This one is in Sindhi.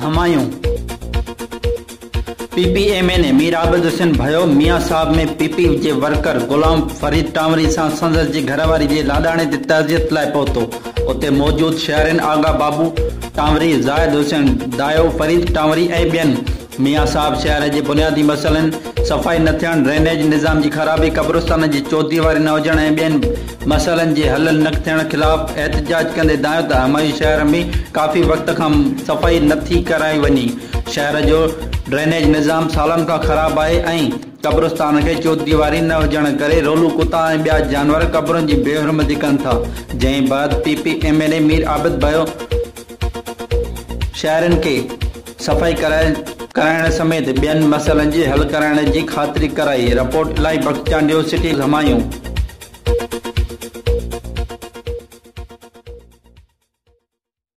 Humayun. P P M N A Mir Abid Hussain Bhayo Mian Sahib ۾ P P جي ورڪر غلام فريد ٽانوري سان سندس جي گهر واري جي لاڏاڻي تي تعزيت لاء پهتو اتي موجود شهرين آغا بابو ٽانوري، زاهد حسين دايو، فريد ٽانوري ۽ ٻين ميان صاحب شهر جي بنيادي مسئلن، صفائي نه ٿيڻ، ڊرينيج نظام جي خرابي، قبرستان جي چوديواري نه هجڻ ۽ ٻين مسئلن جي حل نه ٿيڻ خلاف احتجاج ڪندي دانهيو ته همايون شهر ۾ ڪافي وقت کان صفائي نه ٿي ڪرائي وڃي، شهر جو ڊرينيج نظام سالن کان خراب آهي ۽ قبرستان کي چوديواري نه هجڻ ڪري رولو ڪتا ۽ ٻيا جانور قبرن جي بي حرمتي ڪن ٿا، جنهن بعد P P M N A Mir Abid Bhayo شهرين کي صفائي ڪرائڻ سميت ٻين مسئلن جي حل ڪرائڻ جي خاطري ڪرائي، رپورٽ الاهي بخش چانڊيو، سٽي همايون.